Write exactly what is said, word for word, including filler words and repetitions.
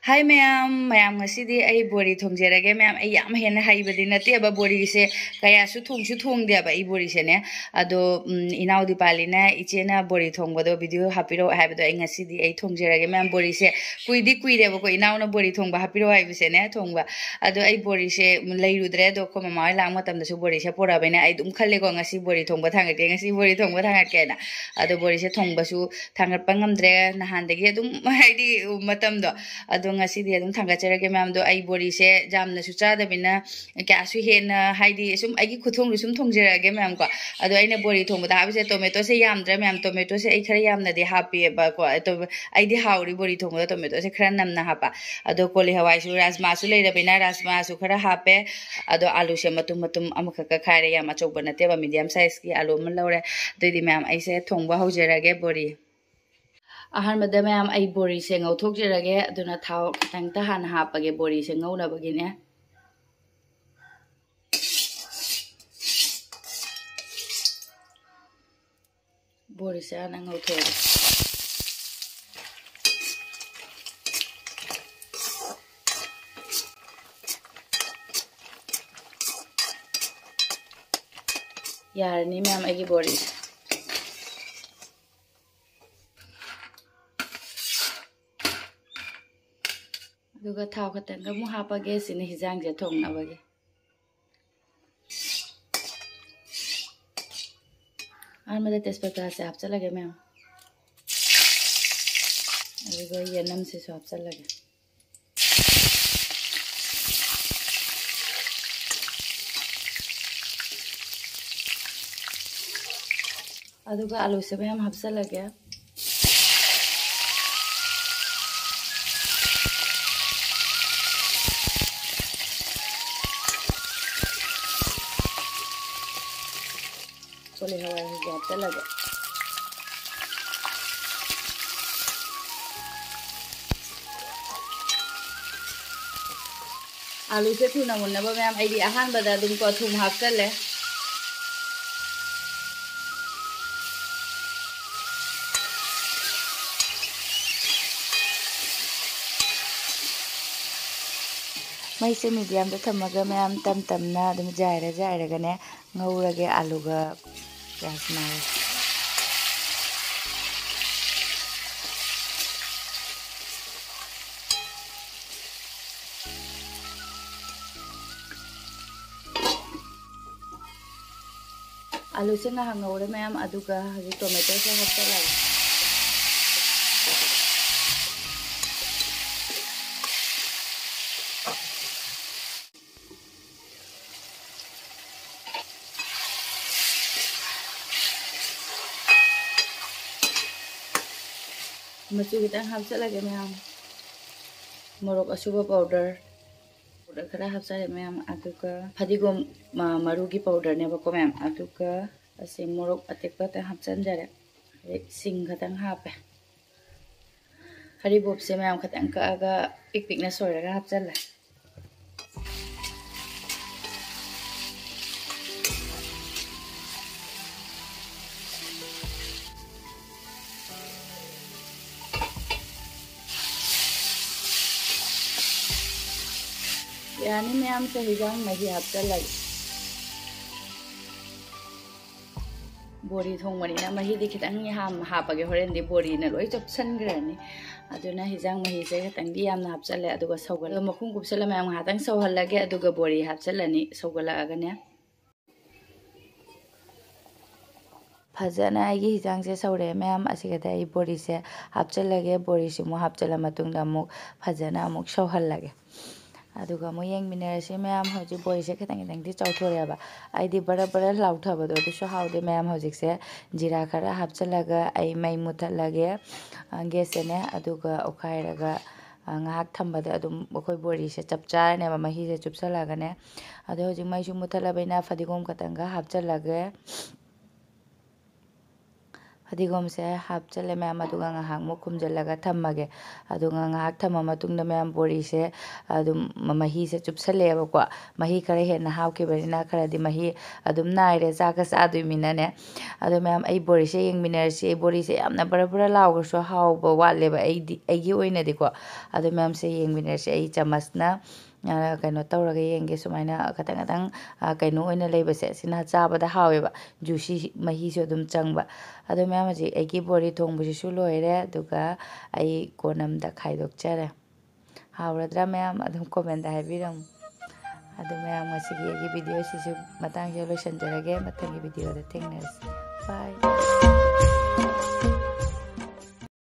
ꯍꯥꯏ ꯃꯌꯥꯝ, ꯃꯌꯥꯝ ꯉꯁꯤꯗꯤ ꯑꯩ ꯕꯣꯔꯤ ꯊꯣꯡꯖꯔꯒꯦ꯫ ꯃꯌꯥꯝ, ꯑꯩ ꯌꯥꯝ ꯍꯦꯟꯅ ꯍꯩꯕꯗꯤ ꯅꯠꯇꯦꯕ ꯕꯣꯔꯤꯁꯦ, ꯀꯌꯥꯁꯨ ꯊꯣꯡꯁꯨ ꯊꯣꯡꯗꯦꯕ ꯑꯩ ꯕꯣꯔꯤꯁꯦꯅꯦ꯫ ꯑꯗꯣ, ꯎꯝ, ꯏꯅꯥꯎ ꯗꯤꯄꯥꯂꯤꯅ ꯏꯆꯦꯅ ꯕꯣꯔꯤ ꯊꯣꯡꯕꯗꯣ ꯚꯤꯗꯤꯑꯣ ꯍꯥꯞꯄꯤꯔꯛꯑꯣ ꯍꯥꯏꯕꯗꯣ ꯑꯩ ꯉꯁꯤꯗꯤ ꯑꯩ ꯊꯣꯡꯖꯔꯒꯦ꯫ ꯃꯌꯥꯝ ꯕꯣꯔꯤꯁꯦ ꯀꯨꯏꯗꯤ ꯀꯨꯏꯔꯦꯕꯀꯣ ꯏꯅꯥꯎꯅ ꯕꯣꯔꯤ ꯊꯣꯡꯕ ꯍꯥꯞꯄꯤꯔꯛꯑꯣ ꯍꯥꯏꯕꯁꯦꯅꯦ ꯊꯣꯡꯕ꯫ ꯑꯗꯣ ꯑꯩ ꯕꯣꯔꯤꯁꯦ ꯂꯩꯔꯨꯗ꯭ꯔꯦ꯫ ꯑꯗꯣ ꯑꯩꯈꯣꯏ ꯃꯃꯥ ꯍꯣꯏ ꯂꯥꯛꯄ ꯃꯇꯝꯗꯁꯨ ꯕꯣꯔꯤꯁꯦ ꯄꯨꯔꯛꯑꯕꯅꯤꯅ ꯑꯩ ꯑꯗꯨꯝ ꯈꯜꯂꯦꯀꯣ, ꯉꯁꯤ ꯕꯣꯔꯤ ꯊꯣꯡꯕ ꯊꯥꯡꯒꯠꯀꯦ, ꯉꯁꯤ ꯕꯣꯔꯤ ꯊꯣꯡꯕ ꯊꯥꯡꯒꯠꯀꯦꯅ꯫ ꯑꯗꯣ ꯕꯣꯔꯤꯁꯦ ꯊꯣꯡꯕꯁꯨ ꯊꯥꯡꯒꯠꯄ ꯉꯝꯗ꯭ꯔꯦ ꯅꯍꯥꯟꯗꯒꯤ ꯑꯗꯨꯝ ꯍꯥꯏꯗꯤ ꯃꯇꯝꯗꯣ꯫ ꯑꯗꯣ ꯉꯁꯤꯗꯤ ꯑꯗꯨꯝ ꯊꯥꯡꯒꯠꯆꯔꯒꯦ ꯃꯌꯥꯝꯗꯣ꯫ ꯑꯩ ꯕꯣꯔꯤꯁꯦ ꯌꯥꯝꯅꯁꯨ ꯆꯥꯗꯕꯅꯤꯅ ꯀꯌꯥꯁꯨ ꯍꯦꯟꯅ ꯍꯥꯏꯗꯤ ꯁꯨꯝ ꯑꯩꯒꯤ ꯈꯨꯊꯣꯡꯗꯨ ꯁꯨꯝ ꯊꯣꯡꯖꯔꯛꯑꯒꯦ ꯃꯌꯥꯝꯀꯣ꯫ ꯑꯗꯣ ꯑꯩꯅ ꯕꯣꯔꯤ ꯊꯣꯡꯕꯗ ꯍꯥꯞꯄꯤꯁꯦ ꯇꯣꯃꯦꯇꯣꯁꯦ ꯌꯥꯝꯗ꯭ꯔꯥ ꯃꯌꯥꯝ? ꯇꯣꯃꯦꯇꯣꯁꯦ ꯑꯩ ꯈꯔ ꯌꯥꯝꯅꯗꯤ ꯍꯥꯞꯄꯦꯕꯀꯣ꯫ ꯑꯗꯣ ꯑꯩꯗꯤ ꯍꯥꯎꯔꯤ ꯕꯣꯔꯤ ꯊꯣꯡꯕꯗ ꯇꯣꯃꯦꯇꯣꯁꯦ ꯈꯔ ꯅꯝꯅ ꯍꯥꯞꯄ꯫ ꯑꯗꯣ ꯀꯣꯂꯤ ꯍꯋꯥꯏꯁꯨ, ꯔꯥꯖꯃꯥꯁꯨ ꯂꯩꯔꯕꯅꯤꯅ ꯔꯥꯖꯃꯥꯁꯨ ꯈꯔ ꯍꯥꯞꯄꯦ꯫ ꯑꯗꯣ ꯑꯥꯂꯨꯁꯦ ꯃꯇꯨꯝ ꯃꯇꯨꯝ ꯑꯃꯈꯛꯀ ꯈꯥꯏꯔꯦ, ꯌꯥꯝ ꯑꯆꯧꯕ ꯅꯠꯇꯦꯕ, ꯃꯤꯗꯤꯌꯝ ꯁꯥꯏꯖꯀꯤ ꯑꯥꯂꯨ ꯑꯃ ꯂꯧꯔꯦ꯫ ꯑꯗꯨꯏꯗꯤ ꯃꯌꯥꯝ ꯑꯩꯁꯦ ꯊꯣꯡꯕ ꯍꯧꯖꯔꯒꯦ ꯕꯣꯔꯤ꯫ ꯑꯍꯥꯟꯕꯗ ꯃꯌꯥꯝ ꯑꯩ ꯕꯣꯔꯤꯁꯦ ꯉꯧꯊꯣꯛꯆꯔꯒꯦ꯫ ꯑꯗꯨꯅ ꯊꯥꯎ ꯈꯤꯇꯪꯇ ꯍꯥꯟꯅ ꯍꯥꯞꯄꯒꯦ ꯕꯣꯔꯤꯁꯦ ꯉꯧꯅꯕꯒꯤꯅꯦ꯫ ꯕꯣꯔꯤꯁꯦ ꯍꯥꯟꯅ ꯉꯧꯊꯣꯛꯑꯒꯦ꯫ ꯌꯥꯔꯅꯤ ꯃꯌꯥꯝ ꯑꯩꯒꯤ ꯕꯣꯔꯤꯁꯦ꯫ ꯑꯗꯨꯒ ꯊꯥꯎ ꯈꯛꯇꯪꯒ ꯑꯃꯨꯛ ꯍꯥꯞꯄꯒꯦ꯫ ꯁꯤꯅ ꯍꯤꯟꯖꯥꯡꯁꯦ ꯊꯣꯡꯅꯕꯒꯤ꯫ ꯑꯍꯥꯟꯕꯗ ꯇꯦꯖꯄꯇꯥꯁꯦ ꯍꯥꯞꯆꯜꯂꯒꯦ ꯃꯌꯥꯝ꯫ ꯑꯗꯨꯒ ꯌꯦꯅꯝꯁꯤꯁꯨ ꯍꯥꯞꯆꯜꯂꯒꯦ꯫ ꯑꯗꯨꯒ ꯑꯂꯨꯁꯦ ꯃꯌꯥꯝ ꯍꯥꯞꯆꯜꯂꯒꯦ꯫ ꯀꯣꯂꯤ ꯍꯋꯥꯏꯁꯤꯁꯨ ꯍꯥꯞꯆꯜꯂꯒꯦ꯫ ꯑꯥꯂꯨꯁꯦ ꯊꯨꯅ ꯃꯨꯟꯅꯕ ꯃꯌꯥꯝ ꯑꯩꯗꯤ ꯑꯍꯥꯟꯕꯗ ꯑꯗꯨꯝ ꯀꯣ ꯊꯨꯝ ꯍꯥꯞꯆꯜꯂꯦ꯫ ꯃꯩꯁꯦ ꯃꯤꯗꯤꯌꯝꯗ ꯊꯝꯃꯒ ꯃꯌꯥꯝ ꯇꯞ ꯇꯞꯅ ꯑꯗꯨꯝ ꯖꯥꯏꯔ ꯖꯥꯏꯔꯒꯅꯦ ꯉꯧꯔꯒꯦ ꯑꯥꯂꯨꯒ ꯔꯥꯖꯃꯥꯒ꯫ ꯑꯥꯂꯨꯁꯦ ꯉꯥꯏꯍꯥꯛ ꯉꯧꯔꯦ ꯃꯌꯥꯝ, ꯑꯗꯨꯒ ꯍꯧꯖꯤꯛ ꯇꯣꯃꯦꯇꯣꯁꯦ ꯍꯥꯞꯆꯤꯜꯂꯒꯦ꯫ ꯃꯆꯨ ꯈꯤꯇꯪ ꯍꯥꯞꯆꯤꯜꯂꯒꯦ ꯃꯌꯥꯝ꯫ ꯃꯣꯔꯣꯛ ꯑꯁꯨꯕ ꯄꯥꯎꯗꯔ, ꯄꯥꯎꯗꯔ ꯈꯔ ꯍꯥꯞꯆꯔꯦ ꯃꯌꯥꯝ꯫ ꯑꯗꯨꯒ ꯐꯗꯤꯒꯣꯝ ꯃ-, ꯃꯔꯨꯒꯤ ꯄꯥꯎꯗꯔꯅꯦꯕꯀꯣ ꯃꯌꯥꯝ꯫ ꯑꯗꯨꯒ ꯑꯁꯤ ꯃꯣꯔꯣꯛ ꯑꯇꯦꯛꯄ ꯈꯤꯇꯪ ꯍꯥꯞꯆꯤꯟꯖꯔꯦ꯫ ꯑꯗꯩ ꯁꯤꯡ ꯈꯤꯇꯪ ꯍꯥꯞꯄꯦ꯫ ꯍꯔꯤꯕꯣꯞꯁꯦ ꯃꯌꯥꯝ ꯈꯤꯇꯪ ꯀꯛꯑꯒ ꯄꯤꯛ ꯄꯤꯛꯅ ꯁꯣꯏꯔꯒ ꯍꯥꯞꯆꯤꯜꯂꯦ꯫ ꯌꯥꯅꯤ ꯃꯌꯥꯝꯁꯦ, ꯍꯤꯟꯖꯥꯡ ꯃꯍꯤ ꯍꯥꯞꯆꯤꯜꯂꯒꯦ꯫ ꯕꯣꯔꯤ ꯊꯣꯡꯕꯅꯤꯅ ꯃꯍꯤꯗꯤ ꯈꯤꯇꯪ ꯌꯥꯝ ꯍꯥꯞꯄꯒꯦ, ꯍꯣꯔꯦꯟꯗꯤ ꯕꯣꯔꯤꯅ ꯂꯣꯏ ꯆꯨꯞꯁꯟꯈ꯭ꯔꯅꯤ꯫ ꯑꯗꯨꯅ ꯍꯤꯟꯖꯥꯡ ꯃꯍꯤꯁꯦ ꯈꯤꯇꯪꯗꯤ ꯌꯥꯝꯅ ꯍꯥꯞꯆꯜꯂꯦ, ꯑꯗꯨꯒ ꯁꯧꯒꯠꯂꯒ ꯃꯈꯨꯝ ꯀꯨꯞꯁꯜꯂ ꯃꯌꯥꯝ ꯉꯥꯏꯍꯥꯛꯇꯪ ꯁꯧꯍꯜꯂꯒꯦ, ꯑꯗꯨꯒ ꯕꯣꯔꯤ ꯍꯥꯞꯆꯜꯂꯅꯤ ꯁꯧꯒꯠꯂꯛꯑꯒꯅꯦ꯫ ꯐꯖꯅ ꯑꯩꯒꯤ ꯍꯤꯟꯖꯥꯡꯁꯦ ꯁꯧꯔꯛꯑꯦ ꯃꯌꯥꯝ꯫ ꯑꯁꯤꯒꯗ ꯑꯩ ꯕꯣꯔꯤꯁꯦ ꯍꯥꯞꯆꯜꯂꯒꯦ꯫ ꯕꯣꯔꯤꯁꯤ ꯑꯃꯨꯛ ꯍꯥꯞꯆꯜꯂ ꯃꯇꯨꯡꯗ ꯑꯃꯨꯛ ꯐꯖꯅ ꯑꯃꯨꯛ ꯁꯧꯍꯜꯂꯒꯦ꯫ ꯑꯗꯨꯒ ꯑꯃꯨꯛ ꯌꯦꯡꯃꯤꯟꯅꯔꯁꯤ ꯃꯌꯥꯝ꯫ ꯍꯧꯖꯤꯛ ꯕꯣꯔꯤꯁꯦ ꯈꯤꯇꯪ ꯈꯤꯇꯪꯗꯤ ꯆꯥꯎꯊꯣꯔꯛꯑꯦꯕ꯫ ꯑꯩꯗꯤ ꯕꯔ ꯕꯔ ꯂꯥꯎꯊꯕꯗꯣ ꯑꯗꯨꯁꯨ ꯍꯥꯎꯗꯦ ꯃꯌꯥꯝ꯫ ꯍꯧꯖꯤꯛꯁꯦ ꯖꯤꯔꯥ ꯈꯔ ꯍꯥꯞꯆꯜꯂꯒ ꯑꯩ ꯃꯩ ꯃꯨꯠꯊꯠꯂꯒꯦ, ꯑ, ꯒꯦꯁꯁꯦꯅꯦ꯫ ꯑꯗꯨꯒ ꯑꯣꯠꯈꯥꯏꯔꯒ, ꯑ, ꯉꯥꯏꯍꯥꯛ ꯊꯝꯕꯗ ꯑꯗꯨꯝ ꯑꯩꯈꯣꯏ ꯕꯣꯔꯤꯁꯦ ꯆꯞ ꯆꯥꯔꯅꯦꯕ, ꯃꯍꯤꯁꯦ ꯆꯨꯞꯁꯜꯂꯒꯅꯦ꯫ ꯑꯗꯣ ꯍꯧꯖꯤꯛ ꯃꯩꯁꯨ ꯃꯨꯠꯊꯠꯂꯕꯅꯤꯅ ꯐꯗꯤꯒꯣꯝ ꯈꯛꯇꯪꯒ ꯍꯥꯞꯆꯜꯂꯒꯦ꯫ ꯐꯗꯤꯒꯣꯝꯁꯦ ꯍꯥꯞꯆꯜꯂꯦ ꯃꯌꯥꯝ, ꯑꯗꯨꯒ ꯉꯥꯏꯍꯥꯛꯃꯨꯛ ꯈꯨꯝꯖꯤꯜꯂꯒ ꯊꯝꯃꯒꯦ꯫ ꯑꯗꯨꯒ ꯉꯥꯏꯍꯥꯛ ꯊꯝꯃ ꯃꯇꯨꯡꯗ ꯃꯌꯥꯝ ꯕꯣꯔꯤꯁꯦ ꯑꯗꯨꯝ ꯃ-, ꯃꯍꯤꯁꯦ ꯆꯨꯞꯁꯜꯂꯛꯑꯦꯕꯀꯣ꯫ ꯃꯍꯤ ꯈꯔ ꯍꯦꯟꯅ ꯍꯥꯞꯈꯤꯕꯅꯤꯅ ꯈꯔꯗꯤ ꯃꯍꯤ ꯑꯗꯨꯝ ꯅꯥꯏꯔꯦ ꯆꯥꯛꯀ ꯆꯥꯗꯣꯏꯃꯤꯅꯅꯦ꯫ ꯑꯗꯣ ꯃꯌꯥꯝ ꯑꯩ ꯕꯣꯔꯤꯁꯦ ꯌꯦꯡꯃꯤꯟꯅꯔꯁꯤ꯫ ꯑꯩ ꯕꯣꯔꯤꯁꯦ ꯌꯥꯝꯅ ꯕꯔ ꯕꯔ ꯂꯥꯎꯈ꯭ꯔꯁꯨ ꯍꯥꯎꯕ ꯋꯥꯠꯂꯦꯕ ꯑꯩꯗꯤ, ꯑꯩꯒꯤ ꯑꯣꯏꯅꯗꯤꯀꯣ꯫ ꯑꯗꯣ ꯃꯌꯥꯝꯁꯦ ꯌꯦꯡꯃꯤꯟꯅꯔꯁꯤ꯫ ꯑꯩ ꯆꯥꯃꯁꯅ ꯑ, ꯀꯩꯅꯣ ꯇꯧꯔꯒ ꯌꯦꯡꯒꯦ꯫ ꯁꯨꯃꯥꯏꯅ ꯈꯇꯪ ꯈꯇꯪ, ꯑ, ꯀꯩꯅꯣ ꯑꯣꯏꯅ ꯂꯩꯕꯁꯦ, ꯁꯤꯅ ꯆꯥꯕꯗ ꯍꯥꯎꯋꯦꯕ꯫ Juicy ꯃꯍꯤꯁꯨ ꯑꯗꯨꯝ ꯆꯪꯕ꯫ ꯑꯗꯣ ꯃꯌꯥꯝ, ꯍꯧꯖꯤꯛ ꯑꯩꯒꯤ ꯕꯣꯔꯤ ꯊꯣꯡꯕꯁꯤꯁꯨ ꯂꯣꯏꯔꯦ, ꯑꯗꯨꯒ ꯑꯩ ꯀꯣꯟ ꯑꯃꯗ ꯈꯥꯏꯗꯣꯛꯆꯔꯦ꯫ ꯍꯥꯎꯔꯗ꯭ꯔꯥ ꯃꯌꯥꯝ? ꯑꯗꯨꯝ comment ꯍꯥꯏꯕꯤꯔꯝꯃꯨ꯫ ꯑꯗꯨ ꯃꯌꯥꯝ, ꯉꯁꯤꯒꯤ ꯑꯩꯒꯤ video ꯁꯤꯁꯨ ꯃꯇꯥꯡꯁꯤꯗ ꯂꯣꯏꯁꯤꯟꯖꯔꯒꯦ꯫ ꯃꯊꯪꯒꯤ video ꯗ ꯊꯦꯡꯅꯔꯁꯤ꯫ Bye꯫